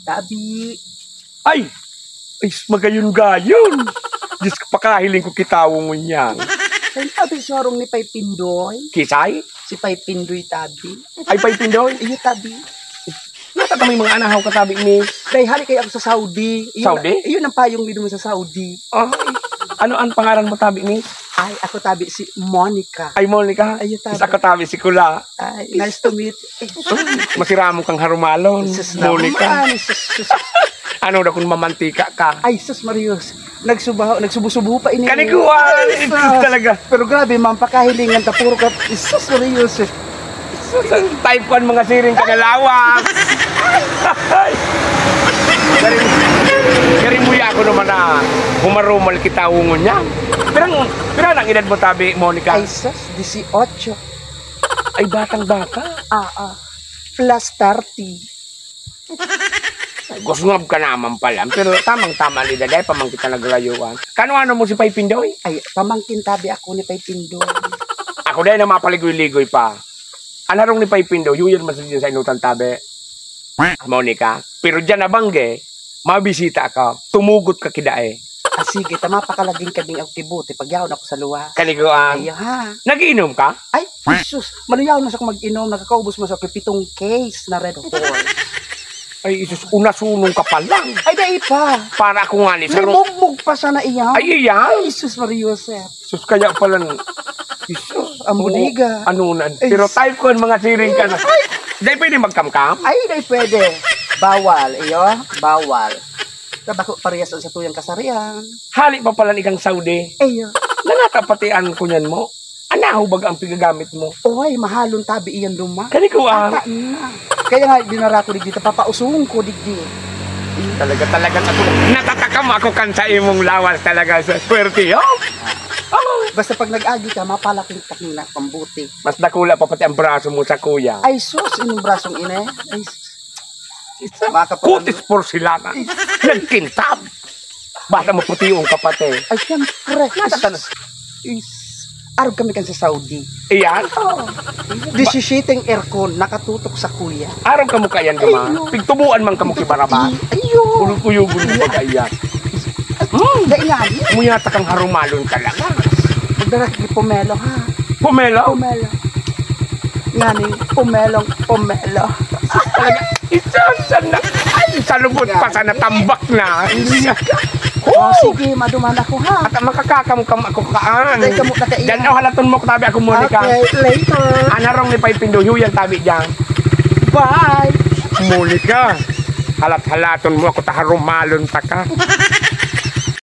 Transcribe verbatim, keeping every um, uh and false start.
Tabi. Ay! Ay, magayon-gayon. Diyos ko, pakahiling ko kitawong ngunyan. Ay, tabi, si harong ni Pay Pindoy. Kisay? Si Pay Pindoy, tabi. Ay, Pay Pindoy? Iyo, tabi. Nata kami mga anahaw ka, tabi, miss. Dahil hali kayo ako sa Saudi. Iyo Saudi? Na, iyo nang payong mi duman sa Saudi. Ay, ano ang pangaran mo, tabi, miss? Ay, ako, tabi, si Monica. Ay, Monica? Ay, tabi. Isa ko, tabi, si Kula. Ay, nice to meet. Masiramo kang harumalon, Sus, Monica. Naman, sus, sus, sus. Ano daw kung mamantika ka? Ay, sus, Marios. Nagsubaho, nagsubo-subo pa ini. Kaniguan, Ay, sus. Talaga. Pero grabe, man, pakahilingan ta, puro ka, sus, Marios. Sa type ko ang mga siring ka na lawas. Garing, garing mo ya ako naman na humarumal kita ungon niya. Pirang, pirang ang edad mo, tabi, Monica? Ay, sus, dieciocho. Ay, batang-bata. Ah, ah. Plus thirty. Ay, gusngob ka naman pala. Pero tamang-tama ni Daday, pamangkin ta naglayuan. Kano-ano mo si Pay Pindoy? Ay, pamangkin tabi ako ni Pay Pindoy. Ako dahil na mapaligoy-ligoy pa. Ang harong ni Pay Pindoy, yuyan man sa diyan sa inutan tabi. Monica, pero diyan na bangge, mabisita ka, tumugot ka kidae. Ah, sige, tama pa kalaging kading ako kibuti, pagyahon ako sa luwas. Kaniguan. Ayo, ha? Nagiinom ka? Ay, Jesus, maluyaw na sa mag-inom, nakakaubos mo sa pitong case na Red Horse. Ay, Jesus, unasunong ka pa lang. Ay, dai pa. Para ako nga ni May Saro. Mugmog pa sana iyan. Ay, iyan? Ay, Jesus, Maria Joseph. Sus, kaya pala, Jesus, Ang budiga. Ano na? Ay, Pero s- type ko ang mga siring ka na. Ay! Dai pwede magkamkam? Ay, dai pwede. Bawal, iyo. Bawal. Tabako parehas ang sa tuyang kasarian. Hali pa pala ni kang Saudi. Iyo. Nanatapatian ko niyan mo. Anaho baga ang pigagamit mo? Oy, mahalon tabi iyan duma. Kanikuan. Ata na. Kaya nga, dinara ko digdi, ta papausuhon ko digdi. Talaga, talaga ako. Natatakam ako kan sa imong lawas talaga sa swerte, oh. Oh. Basta pag nag-agi ka, mapalaking taking na pambuti. Mas dakula pa pati ang braso mo sa kuya. Ay, sus, inong brasong ine. Ay, sus. Makapakan- Kutis porselana. Nagkintab. Basta maputi yung kapate. Ay, siyempre. Nasa Is, arog kami kan sa Saudi. Iyan? Oo. Disisiteng aircon, nakatutok sa kuya. Arog ka mo kayan duma. Ay, no. Pigtubuan man ka mo kibaraba. Ay, yo. Uyog-uyogon mo ba kaya? Hmm. Dai nga, eh. Muyata kang harumalon talaga. Magdara ka pomelo, ha? Pomelo? Pomelo. Ngani, pomelong pomelo. Talaga, isan, isan na. Ay, salubot pa sana, tambak na. Oh, sige, maduman ako, ha? At makakakamkam ako kaan. Dai ka mo nakaiyak. Diyan, oh, halaton mo, tabi ako, Monica. Okay, later. Anarong ni Pay Pindoy, yan tabi diyan. Bye. Monica, halat-halaton mo ako, taharumalon ta ka.